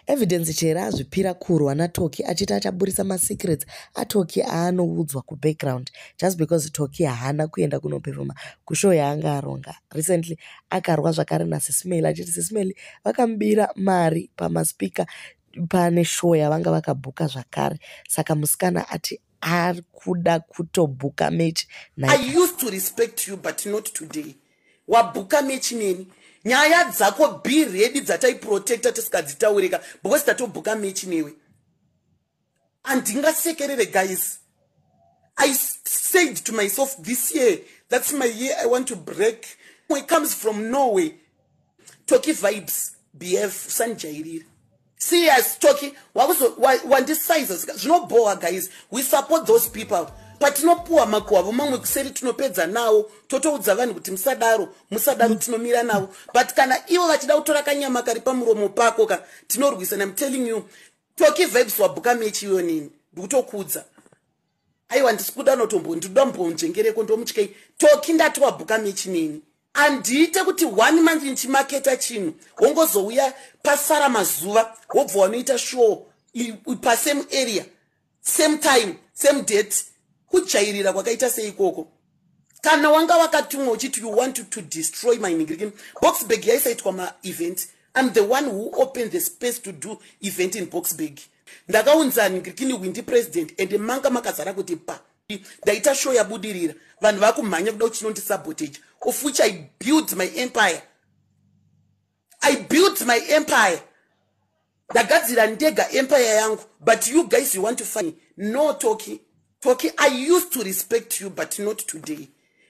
Evidence Chera azvipira kurwa naToki achiti achaburitsa masecrets aToki aanoudzwa kubackground just because Toki haana kuenda kunopefoma kushow yaanga aronga. Recently akarwa zvakare naSismail achiti Sismail vakamubira mari pamaspeaker pane show yavanga vakabhuka zvakare. Saka musikana ati ari kuda kutobhuka mechi. I used to respect you but not today. Wabhuka mechi neni. Nyaya dzako be ready dzataiprotecta tisikadzitaurika because tatobhuka mechi newe. Handingasekerere guys. I said to myself this year, that's my year, I want to break. It comes from Norway. Toki Vibes, BF, sanjairira. Serious, Toki, wandisize zvinobhowa guys. We support those people. Patinopuwa makuhwavo mamwe kuseri tinopedza nawo totoudza vanhu kuti musadaro, musadaro, tinomira navo. But kana ivo vachida kutora kanyama kari pamuromo pako ka, tinorwisana. I'm telling you, Toki Vibes, wabhuka mechi iyo nini, ndikutokudza. Aiwa, ndisi kuda notombo ndinoda mbonzvengereko ndomutyei. Toki, ndati wabhuka mechi neni. Handiite kuti one month ndichimaketa chinhu, wongozouya pasara mazuva wobva wanoita show pasame area, same time, same date. Kujairira kwakaita seikoko? Kana wanga wakatumwa uchiti you want to destroy my ningirikini, Boxburg yaisaitwa maevent. I'm the one who opened the space to do event in Boxburg. Ndakaunza ningirikini windi president and manga makazara kuti pa ndaita show yabudirira, vanhu vakumhanya kuda kuchinondisabotage, of which I built my empire. I built my empire, ndagadzira ndega empire yangu, but you guys, you want to find no. Toki, Toki, I used to respect you but not today.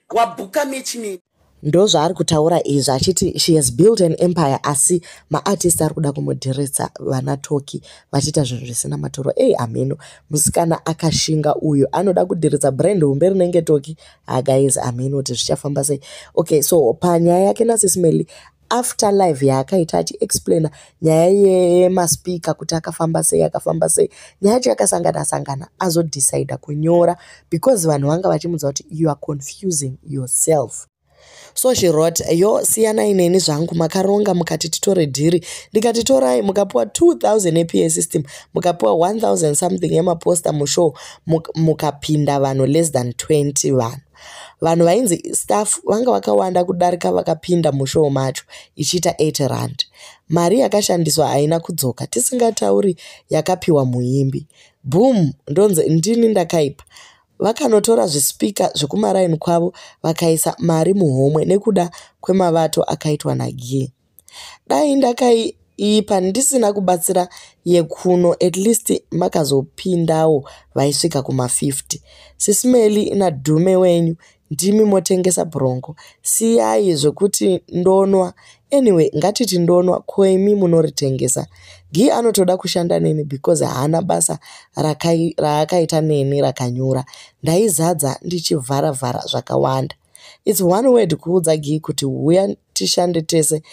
Wabhuka mechi neni. Ndozvaari kutaura izvi achiti she has built an empire, asi maartist ari kuda kumudhiritsa vana Toki vachiita zvinhu zvisina maturo. Ei, ameno musikana akashinga uyu, anoda kudhiritsa brand hombe rinenge Toki. Aguys, ameno kuti zvichafamba sei. Okay, so panyaya yake naSismail, after live yaakaita achiexplaina nyaya yemaspeaker kuti akafamba sei, akafamba sei, nyaya yacho yakasangana sangana, azodecida kunyora because vanhu vanga vachimudza kuti you are confusing yourself. So she wrote, "Yo, siyanai neni zvangu. Makaronga mukati titore dhiri, ndikati torai, mukapiwa 2000 ePA system, mukapiwa 1000 something yemaposter mushow, mukapinda vanhu less than 20 vanhu. Vanhu vainzi staff vanga vakawanda kudarika vakapinda mushow macho, ichiita 8 rand. Mari yakashandiswa haina kudzoka, tisingatauri yakapiwa muimbi. Boom, ndonzi ndini ndakaipa. Vakanotora zvispeaker zvekumaraini kwavo vakaisa mari muhomwe nekuda kwemavato akaitwa naGee. Dai ndakaipa ndisina kubatsira yekuno, at least makazopindawo vaisvika kuma50. Sismail nadhume wenyu ndimi motengesa bronco. Siyai zvekuti ndonwa. Anyway, ngatiti ndonwa, koimi munoritengesa. Gee anotoda kushanda neni because haana basa raakaita neni rakanyura. Ndaizadza ndichivharavhara zvakawanda. It's one word kuudza Gee kuti huya tishande tese,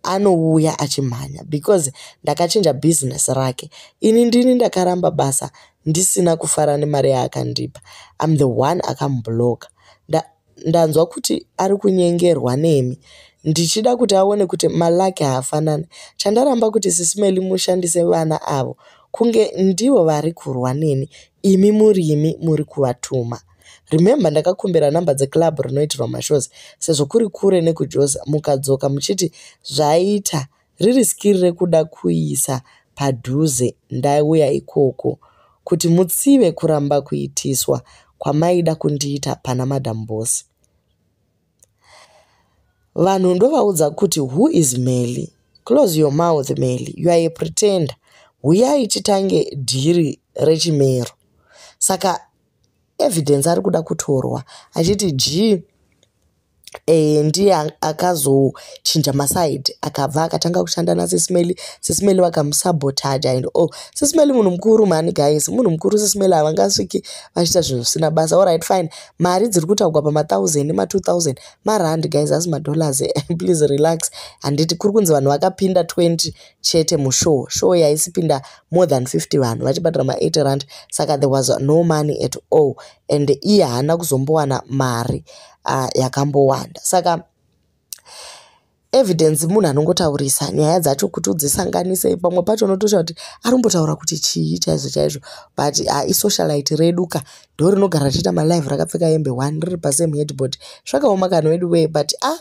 anouya achimhanya because ndakachinja bhizinesi rake. Ini ndini ndakaramba basa ndisina kufara nemari yaakandipa. I'm the one akamubloka. Ndanzwa kuti ari kunyengerwa nemi, ndichida kuti aone kuti malaki haafanani. Chandaramba kuti Sismail mushandise vana avo kunge ndivo vari kurwa neni, imi murimi muri kuvatuma. Remember, ndakakumbira namba dzeclub rinoitirwa mashows sezvo kuri kure nekuJoza, mukadzoka muchiti zvaita riri skiri rekuda kuisa padhuze. Ndauya ikoko kuti mutsive kuramba kuitiswa kwamaida kundiita pana Madam Boss. Vanhu ndovaudza kuti who is Melly? Close your mouth, Melly, you are a pretender. Huyai titange dhiri rechimero." Saka Evidence ari kuda kutorwa achiti G ndiye akazochinja masaidi, akabva akatanga kushanda naSismail. Sismail vakamusabotaja and all. Sismail munhu mukuru mani guys, munhu mukuru Sismail, havangasviki vachiita zvinhu zvisina basa. Alright, fine, mari dziri kutaurwa pama1000 nema2000 marand guys, asi madollars, please relax. Handiti kuri kunzi vanhu vakapinda 20 chete mushow? Show yaisipinda more than 50 vanhu vachibhadhara ma80 rand, saka there was no money at all and iye haana kuzombowana mari yakambowanda. Saka Evidence munhu anongotaurisa nyaya dzacho kuti udzisanganise. Pamwe pacho unotoshaya kuti arimbotaura kuti chii chaizvo chaizvo, but isocialite redu ka, ndo rinogara richiita malive rakapfeka hembe one riri pasame headboard. Zvakaoma kani wedu wee, but ah.